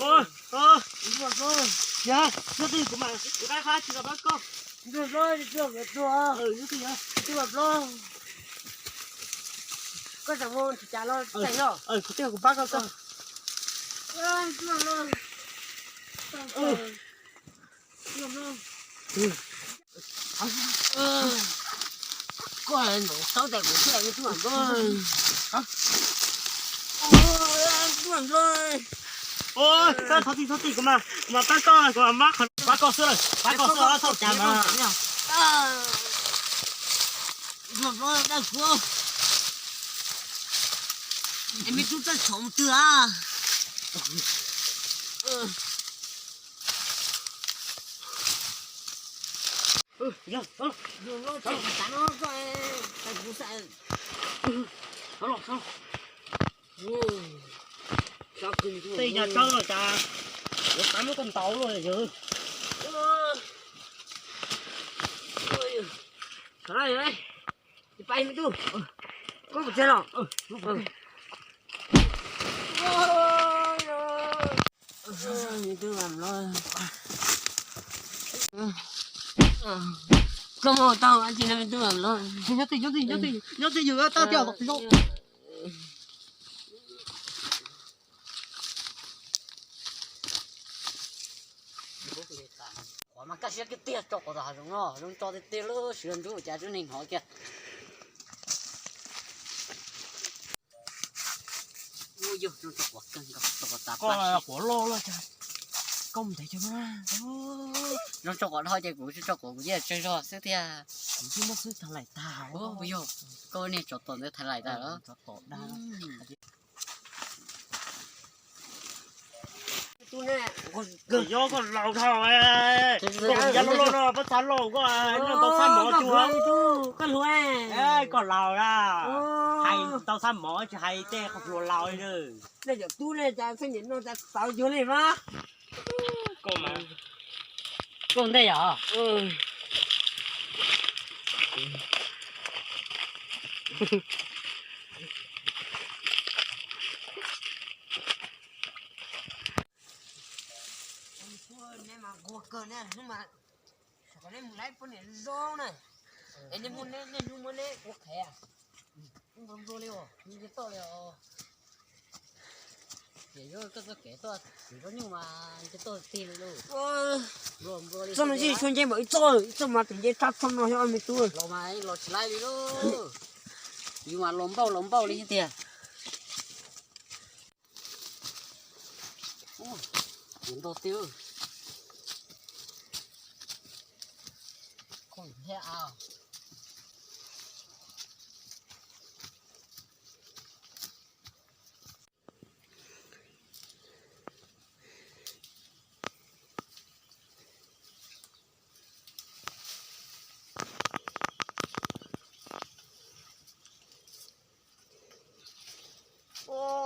Ua, ua, yog, yog twg kuv mam, kuv qaib qab tsis los pab koj. Yog twg yog, twg yog, koj tsis mus tsis cas los tseem no. Kuv twb yog kuv pab koj koj. Koj ntaus saub tes kuv xwb me tub Vam Nplog. Tub Vam Nplog. Thov txim, thov txim, kuv mas, kuv mas pab koj, kuv mas mab qhov pab koj xwb, pab koj xwb, txhob cas mas. Tub Vam Nplog, dawb kuv. Es me tub txawj txhom mus twg a? Tej nyuag tsawb los cas, yuav xav muab koj ntaus luaj yog. Tsis pais me tub, koj puas txias los? Koj muab tau dab tsi no me tub Vam Nplog? Nyob twj ywm, nyob twj ywm, nyob twj ywm, tag tiag. Qhov mas kaj siab kiag tiag, tso quav tom hav zoov no, zoo tso tiag tiag, lub sij hawm ntub cas tub neeg hnov kiag. Koj quav loj loj cas, koj mus ntev cas mas. Zoo tso quav dhau ces kuv tsis tso quav, kuv yeej tsawg zog xwb thiab. Kuv twb muab xwb thav laim tag. Yog, koj niag tsov tom ntawd thav laim tag los. Yog koj laus dhau, koj ya loj loj no pab txhab laus koj, tau txhab mov cuag. Koj laus a, hais tau txhab mov tsis hais tej qhov hluas laus li. Koj mas, koj ntej yom. Neb mas nquag kawg ne, hnub mas neb mus laib poj niam zoo na, es neb muab neb, neb hnub muab neb ua qhev, nplua nplua li os, nce toj li os. Ces yuav koj txoj kev tuaj kwv zaub nyuj mas nce toj tig li lauj. Txoj no tsis tshua nce npaum ib txoj, ib txoj mas tus nce tshaj txoj no xyov me tub. Los mas los tsis laib li lauj. Yus mas los npauj los npauj li tiag. Ntog twg. Koj thiab a.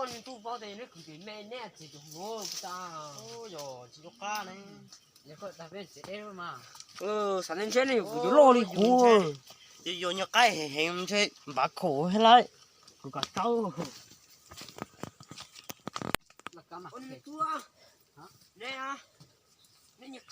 Neb tub paub tias neb kwv tij me neb txiv tus hluas puas tas. Yog tsis lub qab ne. Yog koj dag peb txiv deb lub mas. Xav ne ntshe ne kuv yuav loj li kuv. Yog yog nyuag qaib heev heev ntshe npav khaum thiab lauj. Kuv kom tau. Neb tub,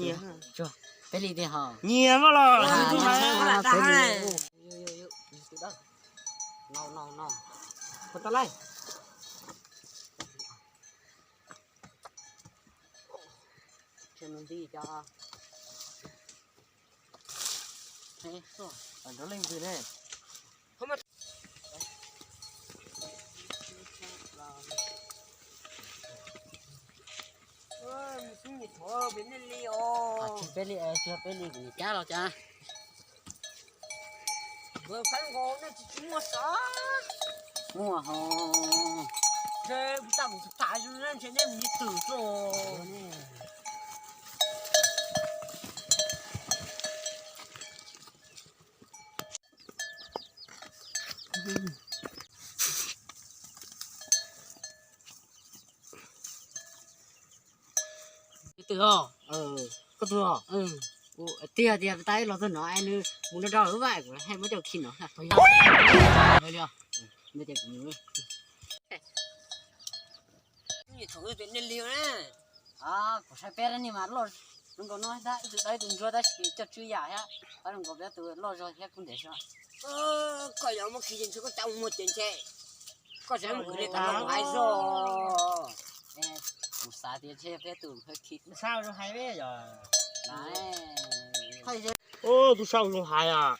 nyias. Peb li tiag ho. Nyias mas los. Peb li. No no no. Phob tau lawm. Tseg mus nti cov. Nrov leej twg ne? Peb li, peb li kuv niam cab los cas. Muaj ho. Ntshe kuv tau kuv tham ntshe nej mus ib tug xwb. Ib tug os. Koj tug os. Tiag tiag, tab los txog no es nws mus nrog rau lub vaj kuv haj muab coj khi no. Kuv saib peb ni mas loj zoo nkaus no, ib tug dawb ib tug ntsuab tab sis coj tswb yam thiab, pab zoo nkaus peb tus loj zog thiab kub ntev zog. Koj yuav muab khi ces ntshe koj cab mus muag ces ntshe koj tseem mus khwv li tau los hais zog. Kuv xav tias ntshe peb tus khi. Tus sau zoo hais yog. Tus sau zoo hais as.